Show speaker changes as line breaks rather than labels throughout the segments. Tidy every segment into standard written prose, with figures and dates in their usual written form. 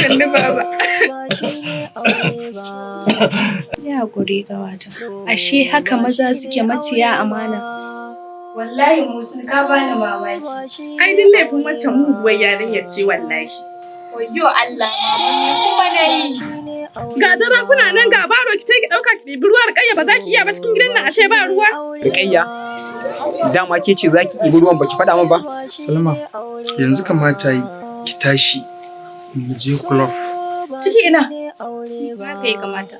Sannu, baba. Ya haƙuri, ƙawata. Ashe haka maza suke, maciya amana. Wallahi Musin, ka bani mamaki.
Ai duk laifin wancan muguwar yarinya ce wallahi.
Wayyo Allah, mama, me kuma na yi?
Ga jarakuna nan, ga baro, ki ki ɗauka ki ɗibi ruwa. Rukayya, ba za ki iya ba cikin gidan nan a ce ba ruwa.
Rukayya, dama ke ce za ki ɗibi ruwan, baki faɗa min ba?
Salma, yanzu kamata yi ki tashi mu je club.
Ciki ina.
Haka ya kamata.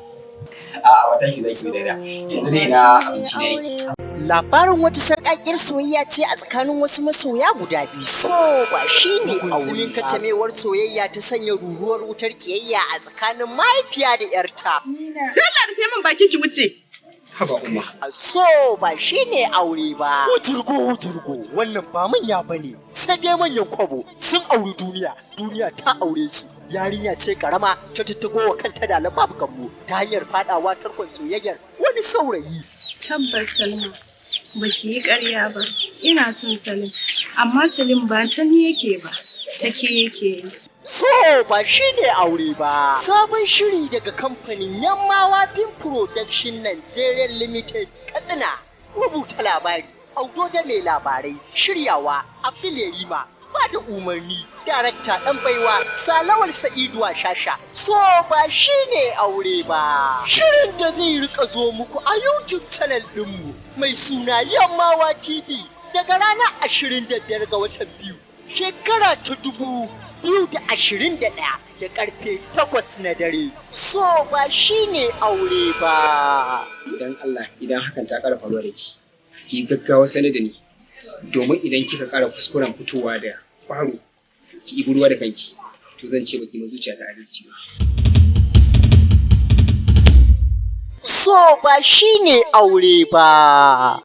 A'a, ba tashi zaki yi da yanzu dai. Ina abinci na yake?
Labarin wata sarƙaƙiyar soyayya ce a tsakanin wasu masoya guda biyu. So ba shi ne aure. Kacamewar soyayya ta sanya ruruwar wutar ƙiyayya a tsakanin mahaifiya da 'yarta.
Dole rufe min baki ki wuce.
Haba, umma.
So ba shi ne aure ba. Wujirgo, wujirgo, wannan ba manya ba ne, sai dai manyan kwabo. Sun auri duniya, duniya ta aure su. Yarinya ce karama ta tattago wa kanta da babu gammo ta hanyar fadawa tarkon soyayyar wani saurayi.
Tabbas Salma, baki yi ƙarya ba. Ina son Salim, amma Salim ba ta ni yake ba, ta ke yake yi.
So ba shi ne aure ba. Sabon shiri daga kamfanin Yammawa Film Production Nigeria Limited, Katsina. Rubuta labari, Audo da mai labarai, shiryawa, Abdul Yarima, ba da umarni, darakta ɗan baiwa, Salawal Sa'idu Shasha. So ba shi ne aure ba. Shirin da zai rika zo muku a YouTube channel ɗinmu mai suna Yammawa TV daga ranar 25 ga watan 2, shekara ta 2021, da karfe 8 na dare. So ba shi ne aure ba.
Idan Allah, idan hakan ta ƙara faruwa da ki, ki gaggawa sanar da ni, domin idan kika ƙara kuskuren fitowa da baro ki ibi ruwa da kanki, to zan ce baki ma zuciya ta adalci ba.
So ba shi ne aure ba.